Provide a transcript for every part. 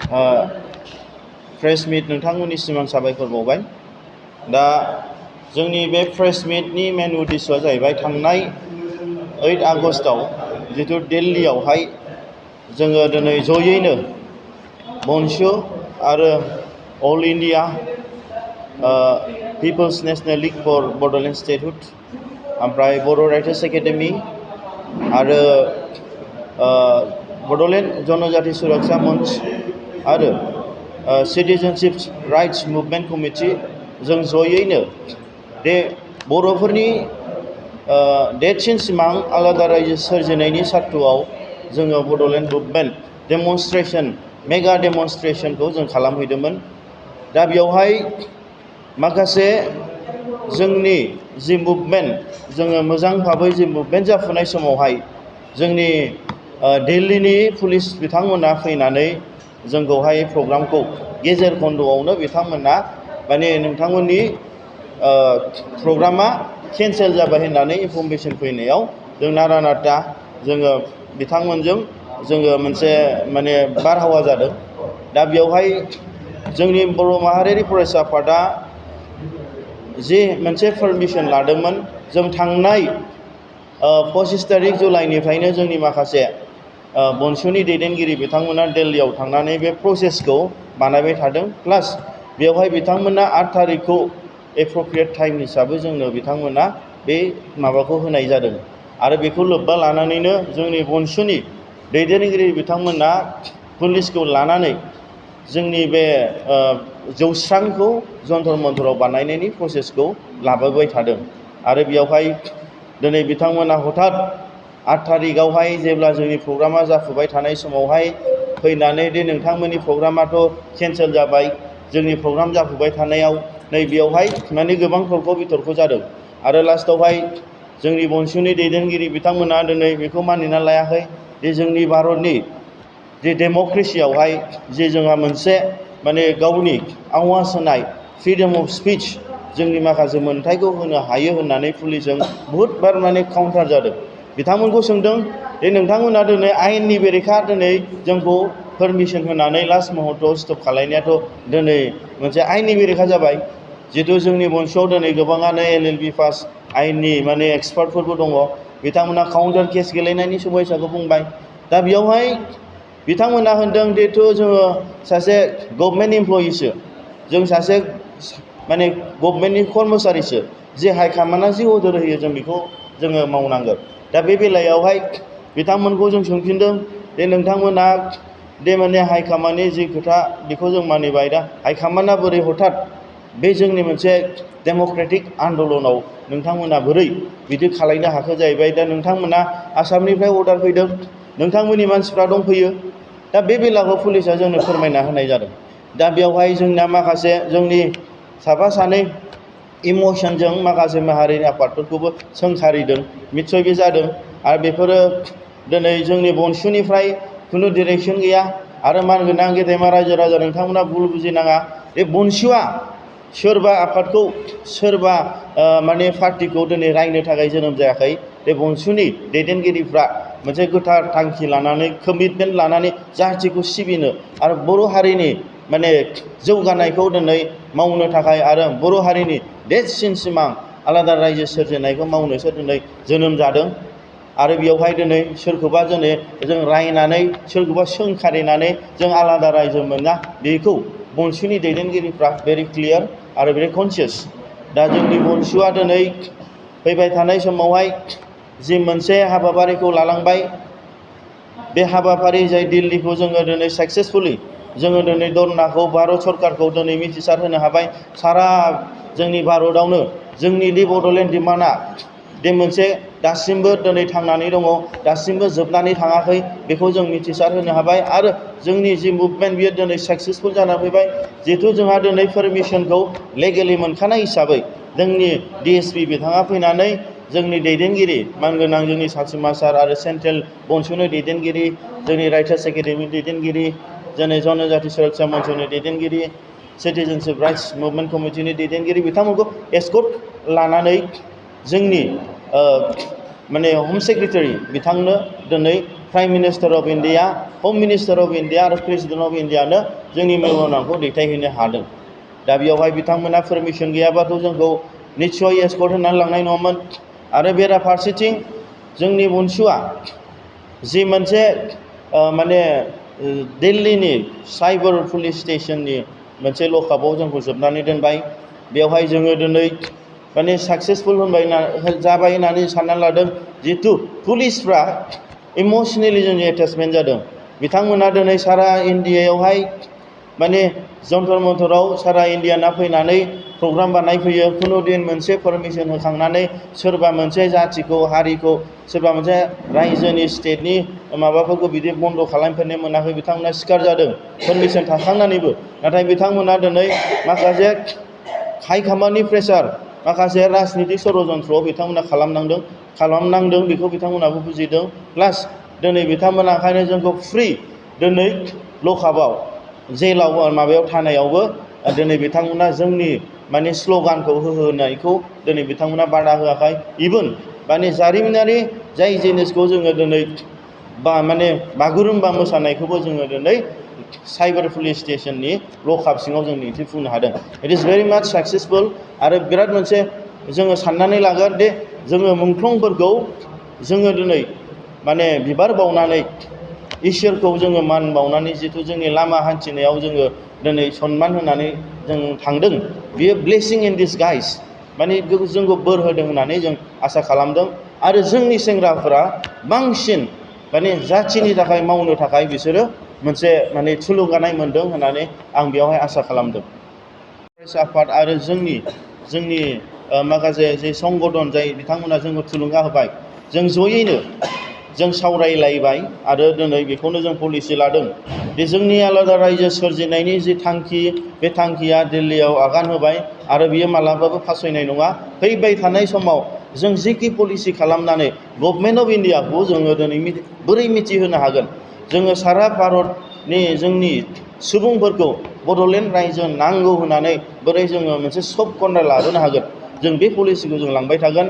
Press मिट नोंथांमोननिसिम आं साबायखर बावबाय। दा जोंनि बे प्रेस मिटनि मेन उद्देश्यआ जाहैबाय थांनाय 8 आगस्टआव जिथु दिल्लीयावहाय जोङो दिनै जयैनो बनसु आरो all India people's national league for Bodoland statehood ओमफ्राय बर' राइटार्स एकाडेमि आरो बड'लेण्ड जनजाति सुरक्षा मंच आरो सिटिजेनशिप राइट्स मुभमेन्ट कमिटि जों जयैनो बे बर'फोरनि देरसिन सिमां आलादा रायजो सोरजिनायनि सार्थ'आव जोङो बड'लेण्ड मुभमेन्ट डेमनस्ट्रेसन मेगा डेमनस्ट्रेसनखौ जों खालामहैदोंमोन। दा बेवहाय माखासे जोंनि जि मुभमेन्ट जोङो मोजां भाबै जि मुभमेन्ट जाफुनाय समावहाय जोंनि दिल्लीनि पुलिस बिथांमोना फैनानै जोंखौहाय प्रग्रामखौ गेजेर खन्द'आवनो बिथांमोना माने नोंथांमोननि प्रग्रामा केन्सेल जाबाय होननानै इनफरमेसन फैनायाव जों नारा नाथा जोङो बिथांमोनजों जोङो मोनसे माने बारहावा जादों। दा बेवहाय जोंनि बर' माहारियारि फरायसा आफादा जि मोनसे पारमिसन लादोंमोन जों थांनाय 25 तारिख जुलाइनिफ्रायनो जोंनि माखासे बनसुनि दैदेनगिरि बिथांमोना दिल्लीयाव थांनानै बे प्रसेसखौ बानायबाय थादों। प्लास बेवहाय बिथांमोना 8 तारिखखौ एप्रप्रिएट टाइम हिसाबै जोंनो बिथांमोना बे माबाखौ होनाय जादों आरो बेखौ लोब्बा लानानैनो जोंनि बनसुनि दैदेनगिरि बिथांमोना पुलिसखौ लानानै जोंनि बे जौस्रांखौ जन्तर मन्तराव बानायनायनि प्रसेसखौ लाबोबाय थादों आरो बेयावहाय दिनै बिथांमोना हठात 8 तारिखआवहाय जेब्ला जोंनि प्रग्रामा जाफुबाय थानाय समावहाय फैनानै दि नोंथांमोननि प्रग्रामाथ' केन्सेल जाबाय, जोंनि प्रग्राम जाफुबाय थानायाव नै बेयावहाय माने गोबां तर्क बितर्क जादों आरो लास्टआवहाय जोंनि बनसुनि दैदेनगिरि बिथांमोना दिनै बेखौ मानिना लायाखै जे जोंनि भारतनि जे डेम'क्रेसियावहाय जे जोंहा मोनसे माने गावनि आवाज होनाय फ्रिडम अफ स्पिच जोंनि माखासे मोन्थायखौ होनो हायो होननानै पुलिसजों बहुद बार माने काउन्टार जादों। बिथांमोनखौ सोंदों जे नोंथांमोना दिनै आयेननि बेरेखा दिनै जोंखौ पारमिसन होनानै लास्ट महत्तआव स्टप खालायनायाथ' दिनै मोनसे आयेननि बेरेखा जाबाय। जिहेतु जोंनि बनसुआव दिनै गोबाङानो LLB पास आयेननि माने एक्सपार्टफोरबो दङ, बिथांमोना काउन्टार केस गेलेनायनि समयसाखौ बुंबाय। दा बेयावहाय बिथांमोना होनदों जिहेतु जोङो सासे गभर्नमेन्ट इमप्लयिसो, जों सासे माने गभर्नमेन्टनि कर्मचारिसो, जे हाइकामान्डआ जि अर्डार होयो जों बेखौ जोङो मावनांगोन। दा बे बेलायावहाय बिथांमोनखौ जों सोंफिनदों जे नोंथांमोना दे माने हाइकामान्डनि जि खोथा बेखौ जों मानिबाय, दा हाइकामान्डआ बोरै हठात बे जोंनि मोनसे डेम'क्रेटिक आन्दलनाव नोंथांमोना बोरै बिदि खालायनो हाखो जाहैबाय। दा नोंथांमोना आसामनिफ्राय अर्डार फैदों, नोंथांमोननि मानसिफ्रा दंफैयो। दा बे बेलाखौ पुलिसा जोंनो फोरमायना होनाय जादों। दा बेवहाय जोंना माखासे जोंनि साफा सानै इमसनजों माखासे माहारिनि आफादफोरखौबो सोंखारिदों, निस्सय बे जादों आरो बेफोरो दिनै जोंनि बनसुनिफ्राय खुनु डिरेक्सन गैया। आरो मानगोनां गेदेमा रायजो राजा नोंथांमोना भुल बुजिनाङा, बे बनसुआ सोरबा आफादखौ सोरबा माने पार्टिखौ दिनै रायनो थाखाय जोनोम जायाखै। बे बनसुनि दैदेनगिरिफ्रा मोनसे गोथार थांखि लानानै कमिटमेन्ट लानानै जाथिखौ सिबिनो आरो बर' हारिनि माने जौगानायखौ दिनै मावनो थाखाय आरो बर' हारिनि देरसिन सिमां आलादा रायजो सोरजिनायखौ मावनोसो दिनै जोनोम जादों। आरो बेवहाय दिनै सोरखौबा दिनै जों रायनानै सोरखौबा सोंखारिनानै जों आलादा रायजो मोना, बेखौ बनसुनि दैदेनगिरिफ्रा भेरि क्लियार आरो भेरि कनसियास। दा जोंनि बनसुआ दिनै फैबाय थानाय समावहाय जि मोनसे हाबाफारिखौ लालांबाय, बे हाबाफारि जाय दिल्लीखौ जोङो दिनै साक्सेसफुलि जोङो दिनै धरनाखौ भारत सरकारखौ दिनै मिथिसार होनो हाबाय। सारा जोंनि भारतआवनो जोंनि दि बड'लेण्ड डिमान्डआ बे मोनसे दासिमबो दिनै थांनानै दङ, दासिमबो जोबनानै थाङाखै, बेखौ जों मिथिसार होनो हाबाय। आरो जोंनि जि मुभमेन्ट बियो दिनै साक्सेसफुल जानानै फैबाय। जिहेथु जोंहा दिनै पारमिसनखौ लेगेलि मोनखानाय हिसाबै जोंनि DSP बिथाङा फैनानै जोंनि दैदेनगिरि मानगोनां जोंनि सासिमा सार आरो सेन्ट्रेल बनसुनि दैदेनगिरि, जोंनि राइटार्स एकाडेमि दैदेनगिरि, जोंनि जनजाति सुरक्षा मन्चनि दैदेनगिरि, सिटिजेनशिप राइट्स मुभमेन्ट कमिटिनि दैदेनगिरि बिथांमोनखौ एस्कर्ट लानानै जोंनि माने हम सेक्रेटारि बिथांनो दिनै प्राइम मिनिस्टार अफ इन्डिया, हम मिनिस्टार अफ इन्डिया आरो प्रेसिडेन्ट अफ इन्डियानो जोंनि मेम'रेन्डामखौ दैथायहैनो हादों। दा बेयावहाय बिथांमोना पारमिसन गैयाबाथ' जोंखौ निस्सय एस्कर्ट होनानै लांनाय नङामोन। आरो बेराफारसेथिं जोंनि बनसुआ जि मोनसे माने दिल्लीनि साइबार पुलिस स्टेशननि मोनसे लकआपआव जोंखौ जोबनानै दोनबाय। बेवहाय जोङो दिनै माने साक्सेसफुल जाबाय होननानै सानना लादों। जिहेतु पुलिसफ्रा इमसनेलि जोंनि एटेचमेन्ट जादों। बिथांमोना दिनै सारा इन्डियायावहाय माने जन्तर मन्तराव सारा इन्डियाना फैनानै प्रग्राम बानायफैयो। खुनु दिन मोनसे पारमिसन होखांनानै सोरबा मोनसे जाथिखौ हारिखौ सोरबा मोनसे रायजोनि स्टेटनि माबाफोरखौ बिदि बन्द' खालामफेरनो मोनाखै। बिथांमोना सिखार जादों पारमिसन थाखांनानैबो। नाथाय बिथांमोना दिनै माखासे हाइकामान्डनि प्रेसार, माखासे राजनितिक षड़यन्त्रआव बिथांमोना खालामनांदों बेखौ बिथांमोनाबो बुजिदों। प्लास दिनै बिथांमोना ओंखायनो जोंखौ फ्रि दिनै लकआपआव जेलाव माबायाव थानायावबो दिनै बिथांमोना जोंनि माने स्ल'गानखौ होनायखौ दिनै बिथांमोना बादा होआखै। इभेन माने जारिमिनारि जाय जिनिसखौ जोङो दिनै माने बागुरुम्बा मोसानायखौबो जोङो दिनै साइबार पुलिस स्टेशननि लकआप सिङाव जों दिन्थिफुंनो हादों। इट इज भेरि माच साक्सेसफुल। आरो बिराद मोनसे जोङो साननानै लागोन दे जोङो मुंख्लंफोरखौ जोङो दिनै माने बिबार बावनानै इसोरखौ जोङो मान बावनानै जिथु जोंनि लामा हान्थिनायाव जोङो दिनै सनमान होनानै जों थांदों। बियो ब्लेसिं इन डिसगाइस, माने जोंखौ बोर होदों होननानै जों आसा खालामदों। आरो जोंनि सेंग्राफोरा बांसिन माने जाथिनि थाखाय मावनो थाखाय बिसोरो मोनसे माने थुलुंगानाय मोनदों होननानै आं बेवहाय आसा खालामदों। फरायसा आफाद आरो जोंनि माखासे जे संगठन जाय बिथांमोना जोंखौ थुलुंगा होबाय, जों जयैनो जों सावरायलायबाय आरो दिनै बेखौनो जों पलिसि लादों। बे जोंनि आलादा रायजो सोरजिनायनि जि थांखि, बे थांखिया दिल्लीयाव आगान होबाय आरो बियो मालाबाबो फावसायनाय नङा। फैबाय थानाय समाव जों जिखि पलिसि खालामनानै गभर्नमेन्ट अफ इन्डियाखौ जोङो दिनै बोरै मिथिहोनो हागोन, जोङो सारा भारतनि जोंनि सुबुंफोरखौ बड'लेण्ड रायजो नांगौ होननानै बोरै जोङो मोनसे सफ्ट कर्नार लाबोनो हागोन, जों बे पलिसिखौ जों लांबाय थागोन।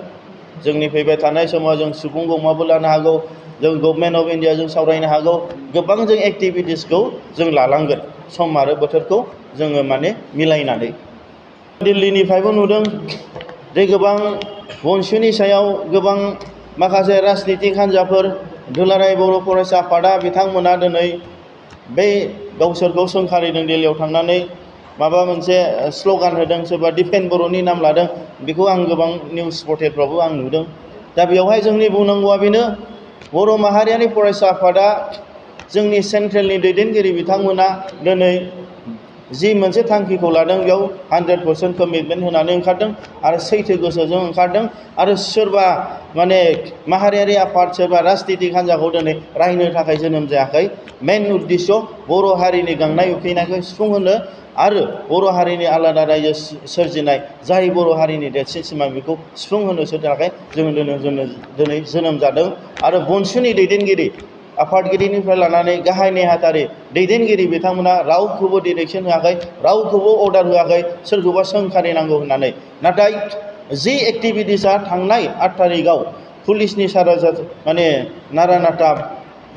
जोंनि फैबाय थानाय समाव जों सुबुं गौमाबो लानो हागौ, जों गभर्नमेन्ट अफ इन्डियाजों सावरायनो हागौ। गोबां जों एक्टिभिटिसखौ जों लालांगोन सम आरो बोथोरखौ जोङो माने मिलायनानै। दिल्लीनिफ्रायबो नुदों जे गोबां बनसुनि सायाव गोबां माखासे राजनितिक हान्जाफोर, दुलाराय बर' फरायसा आफादा बिथांमोना दिनै बै गावसोरखौ सोंखारिदों दिल्लीयाव थांनानै माबा मोनसे स्ल'गान होदों, सोरबा डिफेन्ड बर'नि नाम लादों। बेखौ आं गोबां निउस पर्टेलफ्रावबो आं नुदों। दा बेवहाय जोंनि बुंनांगौआ बेनो, बर' माहारियारि फरायसा आफादा जोंनि सेन्ट्रेलनि दैदेनगिरि बिथांमोना दिनै जि मोनसे थांखिखौ लादों बेयाव 100% कमिटमेन्ट होनानै ओंखारदों आरो सैथो गोसोजों ओंखारदों। आरो सोरबा माने माहारियारि आफाद, सोरबा राजनितिक हान्जाखौ दिनै रायनो थाखाय जोनोम जायाखै। मेन उद्देश्य बर' हारिनि गांनाय उखैनायखौ सुफुंहोनो आरो बर' हारिनि आलादा रायजो सोरजिनाय, जाय बर' हारिनि देरसिन सिमां, बेखौ सुफुंहोनोसो थाखाय जों दिनै जोनोम जादों। आरो बनसुनि दैदेनगिरि आफादगिरिनिफ्राय लानानै गाहाय नेहाथारि दैदेनगिरि बिथांमोना रावखौबो डिरेक्सन होआखै, रावखौबो अर्डार होआखै सोरखौबा सोंखारिनांगौ होननानै। नाथाय जि एक्टिभिटिसा थांनाय 8 थारिखआव पुलिसनि माने नारा नाथा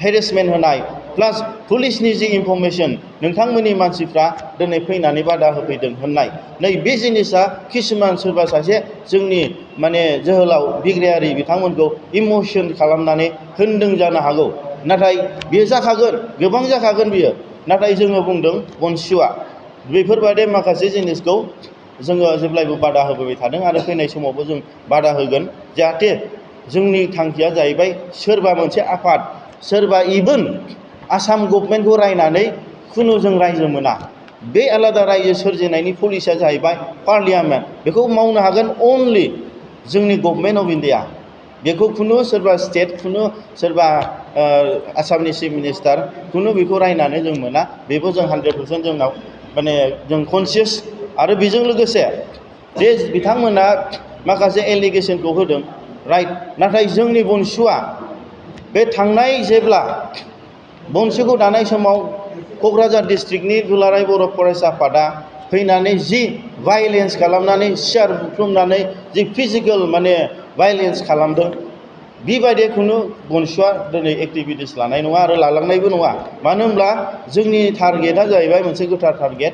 हेरेसमेन्ट होनाय, प्लास पुलिसनि जि इनफरमेसन नोंथांमोननि मानसिफ्रा दिनै फैनानै बादा होफैदों होननाय, नै बे जिनिसा किसुमान सोरबा सासे जोंनि माने जोहोलाव बिग्रायारि बिथांमोनखौ इमोसन खालामनानै होनदों जानो हागौ। नाथाय बियो जाखागोन, गोबां जाखागोन बियो। नाथाय जोङो बुंदों बनसुआ बेफोरबायदि माखासे जिनिसखौ जोङो जेब्लायबो बादा होबोबाय थादों आरो फैनाय समावबो जों बादा होगोन। जाहाथे जोंनि थांखिया जाहैबाय सोरबा मोनसे आफाद, सोरबा इभेन आसाम गभर्नमेन्टखौ रायनानै खुनु जों रायजो मोना। बे आलादा रायजो सोरजिनायनि पलिसिया जाहैबाय पार्लियामेन्ट, बेखौ मावनो हागोन अनलि जोंनि गभर्नमेन्ट अफ इन्डिया। बेखौ खुनु सोरबा स्टेट, खुनु सोरबा आसामनि चिफ मिनिस्टार, खुनु बेखौ रायनानै जों मोना। बेबो जों 100% जोंनाव माने जों कनसियास। आरो बेजों लोगोसे बे बिथांमोना माखासे एलिगेसनखौ होदों, राइट। नाथाय जोंनि बनसुआ बे थांनाय जेब्ला बनसुखौ दानाय समाव क'क्राझार डिस्ट्रिक्टनि दुलाराय बर' फरायसा आफादा फैनानै जि भायलेन्स खालामनानै सियार बुख्रुबनानै जि फिजिकेल माने भायलेन्स खालामदों, बेबायदि खुनु बनसुआ दिनै एक्टिभिटिस लानाय नङा आरो लालांनायबो नङा। मानो होनब्ला जोंनि टारगेटआ जाहैबाय मोनसे गोथार टारगेट,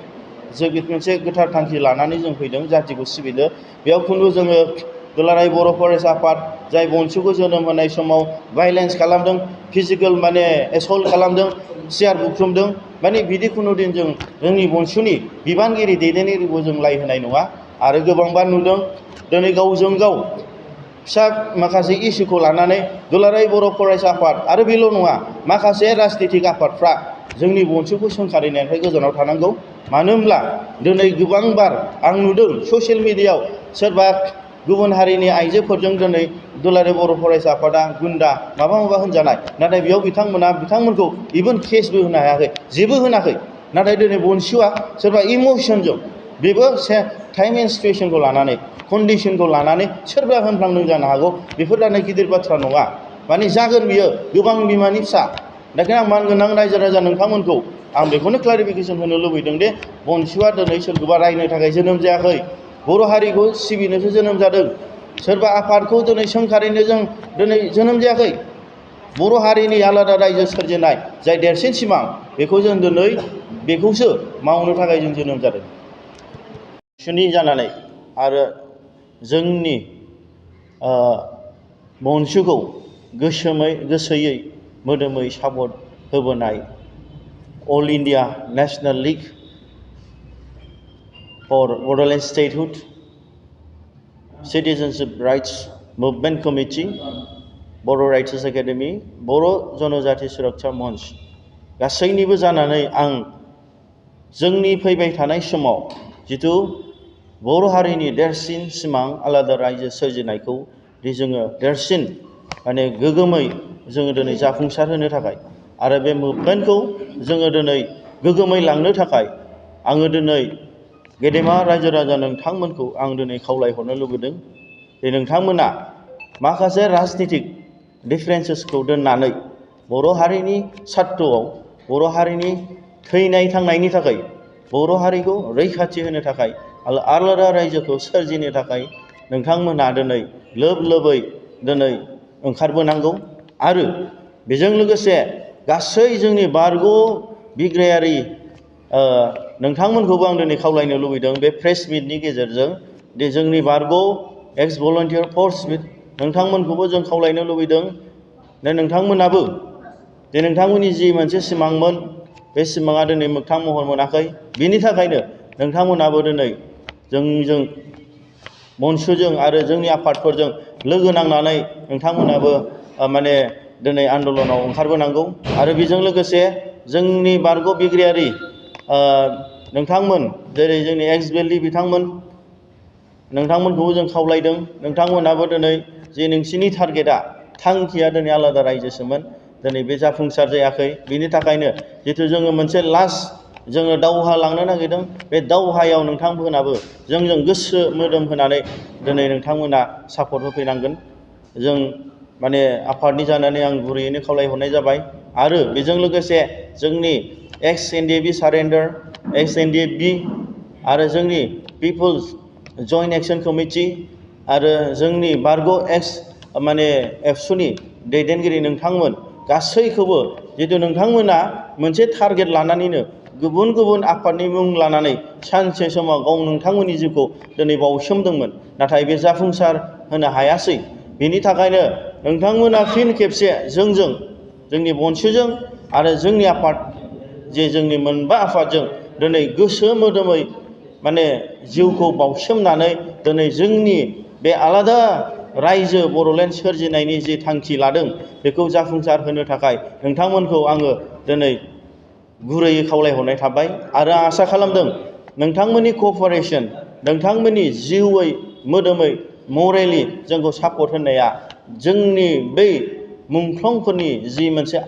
जों मोनसे गोथार थांखि लानानै जों फैदों जातिखौ सिबिनो। बेयाव खुनु जोङो दुलाराय बर' फरायसा आफाद जाय बनसुखौ जोनोम होनाय समाव भायलेन्स खालामदों, फिजिकेल माने एसल्ट खालामदों, सियार बुख्रुमदों, माने बिदि खुनु दिन जों जोंनि बनसुनि बिबानगिरि दैदेनगिरिखौ जों लाय होनाय नङा। आरो गोबांबा नुदों दिनै गावजों गाव फिसा माखासे इस्युखौ लानानै दुलाराय बर' फरायसा आफाद आरो बेल' नङा, माखासे राजनितिक आफादफ्रा जोंनि बनसुखौ सोंखारिनायनिफ्राय गोजानाव थानांगौ। मानो होनब्ला दिनै गोबांबार आं नुदों ससियेल मिडियायाव सोरबा गुबुन हारिनि आइजोफोरजों दिनै दुलाराय बर' फरायसा आफादा गुन्दा माबा होनजानाय, नाथाय बेयाव बिथांमोनखौ इभेन केसबो होनो हायाखै, जेबो होनाखै। नाथाय दिनै बनसुआ सोरबा इमसनजों बेबो टाइम एन्ड सिटुएसनखौ लानानै, कन्डिसनखौ लानानै सोरबा होनफ्लांदों जानो हागौ। बेफोर जानाय गिदिर बाथ्रा नङा, माने जागोन बियो गोबां बिमानि फिसा। बेखायनो आं मानगोनां रायजो राजा नोंथांमोनखौ आं बेखौनो क्लारिफिकेसन होनो लुबैदों दि बनसुआ दिनै सोरखौबा रायनो थाखाय जोनोम जायाखै, बर' हारिखौ सिबिनोसो जोनोम जादों। सोरबा आफादखौ दिनै सोंखारिनो जों दिनै जोनोम जायाखै। बर' हारिनि आलादा रायजो सोरजिनाय जाय देरसिन सिमां, बेखौ जों दिनै बेखौसो मावनो थाखाय जों जोनोम जादों। सुनि जानानै आरो जोंनि बनसुखौ गोसोयै मोदोमै सापर्ट होबोनाय all India national league for Bodoland statehood, citizenship rights movement committee, Bodo' writers academy, Bodo' Janajati Suraksha मंच गासैनिबो जानानै आं जोंनि फैबाय थानाय समाव जिथु बर' हारिनि देरसिन सिमां आलादा रायजो सोरजिनायखौ दि जोङो देरसिन माने गोगोमै जोङो दिनै जाफुंसार होनो थाखाय आरो बे मुभमेन्टखौ जोङो दिनै गोगोमै लांनो थाखाय आङो दिनै गेदेमा रायजो राजा नोंथांमोनखौ आं दिनै खावलायहरनो लुबैदों दि नोंथांमोना माखासे राजनितिक डिफारेन्सेसखौ दोननानै बर' हारिनि सार्थआव, बर' हारिनि थैनाय थांनायनि थाखाय, बर' हारिखौ रैखाथि होनो थाखाय, आलादा रायजोखौ सोरजिनो थाखाय नोंथांमोना दिनै लोब लोबै दिनै ओंखारबोनांगौ। आरो बेजों लोगोसे गासै जोंनि बारग' बिग्रायारि नोंथांमोनखौबो आं दिनै खावलायनो लुबैदों बे प्रेस मिटनि गेजेरजों दि जोंनि बारग' एक्स भलन्टियार फर्स नोंथांमोनखौबो जों खावलायनो लुबैदों दा नोंथांमोनाबो दि नोंथांमोननि जि मोनसे सिमांमोन बे सिमाङा दिनै मोगथां महर मोनाखै। बिनि थाखायनो नोंथांमोनाबो दिनै जोंजों बनसुजों आरो जोंनि आफादफोरजों लोगो नांनानै नोंथांमोनाबो माने दिनै आन्दलनाव ओंखारबोनांगौ। आरो बेजों लोगोसे जोंनि बारग' बिग्रायारि नोंथांमोन जेरै जोंनि एक्स बेलि बिथांमोन, नोंथांमोनखौबो जों खावलायदों नोंथांमोनाबो दिनै जे नोंसिनि टारगेटआ थांखिया दिनै आलादा रायजोसोमोन, दिनै बे जाफुंसार जायाखै। बिनि थाखायनो जिथु जोङो मोनसे लास्ट जोङो दावहा लांनो नागिरदों, बे दावहायाव नोंथांमोनाबो जोंजों गोसो मोदोम होनानै दिनै नोंथांमोना सापर्ट होफैनांगोन। जों माने आफादनि जानानै आं गुरैयैनो खावलायहरनाय जाबाय। आरो बेजों लोगोसे जोंनि एक्स एनडिएफबि सारेन्डार, एक्स एनडिएफबि आरो जोंनि पिपल्स जइन्ट एक्सन कमिटि आरो जोंनि बारग' एक्स माने एबसुनि दैदेनगिरि नोंथांमोन गासैखौबो जितु नोंथांमोना मोनसे टारगेट लानानैनो गुबुन गुबुन आफादनि मुं लानानै सानसे समाव गाव नोंथांमोननि जिउखौ दिनै बावसोमदोंमोन, नाथाय बे जाफुंसार होनो हायासै। बिनि थाखायनो नोंथांमोना फिन खेबसे जोंजों, जोंनि बनसुजों आरो जोंनि आफाद जे जोंनि मोनबा आफादजों दिनै गोसो मोदोमै माने जिउखौ बावसोमनानै दिनै जोंनि बे आलादा रायजो बड'लेण्ड सोरजिनायनि जि थांखि लादों बेखौ जाफुंसार होनो थाखाय नोंथांमोनखौ आङो दिनै गुरैयै खावलायहरनाय थाबाय। आरो आसा खालामदों नोंथांमोननि क'पारेसन, नोंथांमोननि जिउयै मोदोमै मरेलि जोंखौ सापर्ट होनाया जोंनि बै मुंख्लंफोरनि जि मोनसे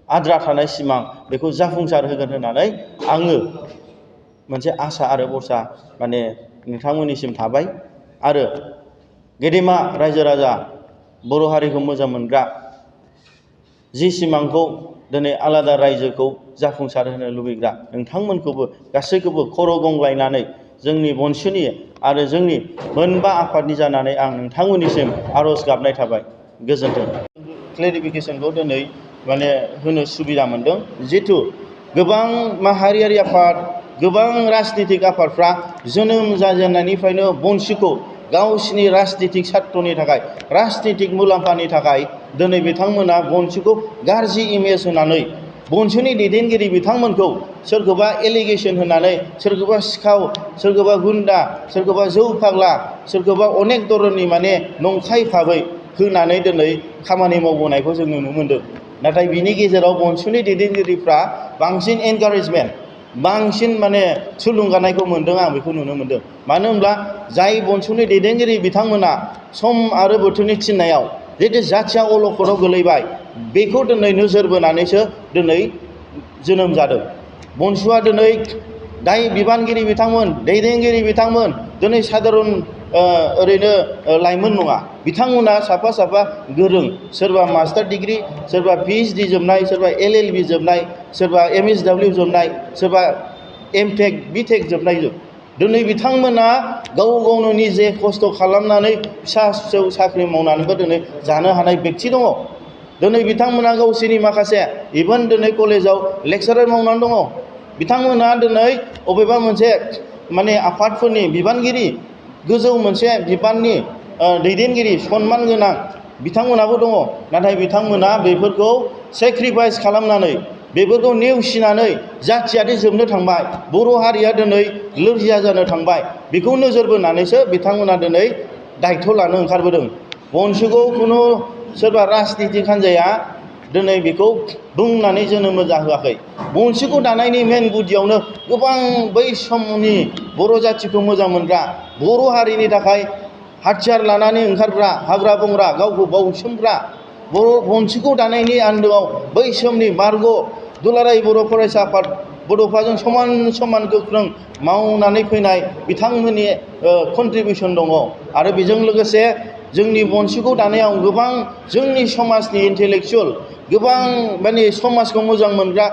आद्रा थानाय सिमां बेखौ जाफुंसार होगोन होननानै आङो मोनसे आसा आरो भरसा माने नोंथांमोननिसिम थाबाय। आरो गेदेमा रायजो राजा बर' हारिखौ मोजां मोनग्रा जि सिमांखौ दिनै आलादा रायजोखौ जाफुंसार होनो लुबैग्रा नोंथांमोनखौबो गासैखौबो खर' गंग्लायनानै जोंनि बनसुनि आरो जोंनि मोनबा आफादनि जानानै आं नोंथांमोननिसिम आर'ज गाबनाय थाबाय। गोजोन्थों। क्लेरिफिकेसनखौ दिनै माने होनो सुबिदा मोनदों जिहेथु गोबां माहारियारि आफाद गोबां राजनितिक आफादफ्रा जोनोम जाजेननायनिफ्रायनो बनसिखौ गावसिनि राजनितिक सार्थनि थाखाय राजनितिक मुलाम्फानि थाखाय दिनै बिथांमोना बनसिखौ गाज्रि इमेज होनानै बनसिनि दैदेनगिरि बिथांमोनखौ सोरखौबा एलिगेसन होनानै सोरखौबा सिखाव सोरखौबा गुन्दा सोरखौबा जौ फाग्ला सोरखौबा अनेक धरननि माने नंखाय भाबै होनानै दिनै खामानि मावबोनायखौ जों नुनो मोन्दों। नाथाय बिनि गेजेराव बनसिनि दैदेनगिरिफ्रा बांसिन एनकारेजमेन्ट बांसिन माने थुलुंगानायखौ मोन्दों आं बेखौ नुनो मोन्दों। मानो होनब्ला जाय बनसिनि दैदेनगिरि बिथांमोना सम आरो बोथोरनि थिननायाव जिहेतु जाथिया अलखदाव गोलैबाय बेखौ दिनै नोजोर बोनानैसो दिनै जोनोम जादों। बनसुआ दिनै दाय बिबानगिरि बिथांमोन दैदेनगिरि बिथांमोन दिनै साधारन ओरैनो लाइमोन नङा बिथांमोना साफा साफा गोरों सोरबा मास्टार डिग्री सोरबा PhD जोबनाय सोरबा LLB जोबनाय सोरबा MSW जोबनाय सोरबा MTech BTech जोबनाय दिनै बिथांमोना गाव गावनो निजे खस्थ' खालामनानै फिसा फिसौ साख्रि मावनानैबो दिनै जानो हानाय बेक्ति दङ। दिनै बिथांमोना गावसोरनि माखासे इभेन दिनै कलेजाव लेक्सारार मावनानै दङ। बिथांमोना दिनै अबेबा मोनसे माने आफादफोरनि बिबानगिरि गोजौ मोनसे बिबाननि दैदेनगिरि सनमान गोनां बिथांमोनाबो दङ। नाथाय बिथांमोना बेफोरखौ सेक्रिफाइस खालामनानै बेफोरखौ नेवसिनानै जाथियादि जोबनो थांबाय बर' हारिया दिनै लोरजिया जानो थांबाय बेखौ नोजोर बोनानैसो बिथांमोना दिनै दायथ' लानो ओंखारबोदों। बनसुखौ खुनु सोरबा राजनितिक हान्जाया दिनै बेखौ बुंनानै जोनोम जाहोआखै। बनसिखौ दानायनि मेन गुदियावनो गोबां बै समनि बर' जाथिखौ मोजां मोनग्रा बर' हारिनि थाखाय हाथियार लानानै ओंखारग्रा हाग्रा बंग्रा गावखौ बाउसोमग्रा बनसिखौ दानायनि आन्दोआव बै समनि बारग' दुलाराय बर' फरायसा आफाद बड'फाजों समान समान गोख्रों मावनानै फैनाय बिथांमोननि कन्ट्रिबिउसन दङ। आरो बेजों लोगोसे जोंनि बनसिखौ दानायाव गोबां जोंनि समाजनि इन्टेलेक्सुवेल गोबां माने समाजखौ मोजां मोनग्रा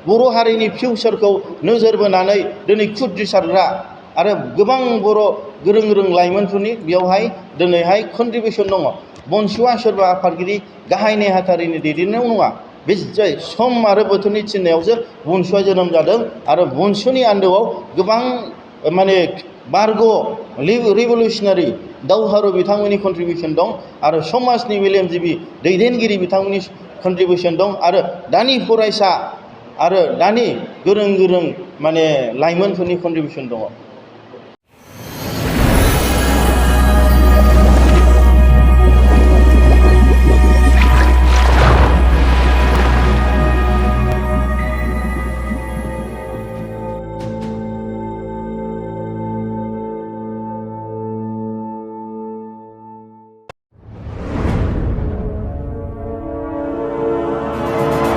बर' हारिनि फिउचारखौ नोजोर बोनानै दिनै खुद्रिसारग्रा आरो गोबां बर' गोरों गोरों लाइमोनफोरनि बेयावहाय दिनैहाय कन्ट्रिबिउसन दङ। बनसुआ सोरबा आफादगिरि गाहाय नेहाथारिनि दैदेननायाव नङा बे सम आरो बोथोरनि थिननायावसो बनसुआ जोनोम जादों। आरो बनसुनि आन्दोआव गोबां माने बारग' रिभलिउसनारि दावहारु बिथांमोननि कन्ट्रिबिउसन दं आरो समाजनि मेलेमजिबि दैदेनगिरि बिथांमोननि कन्ट्रिबिउसन दं आरो दानि फरायसा आरो दानि गोरों गोरों माने लाइमोनफोरनि कन्ट्रिबिउसन दङ।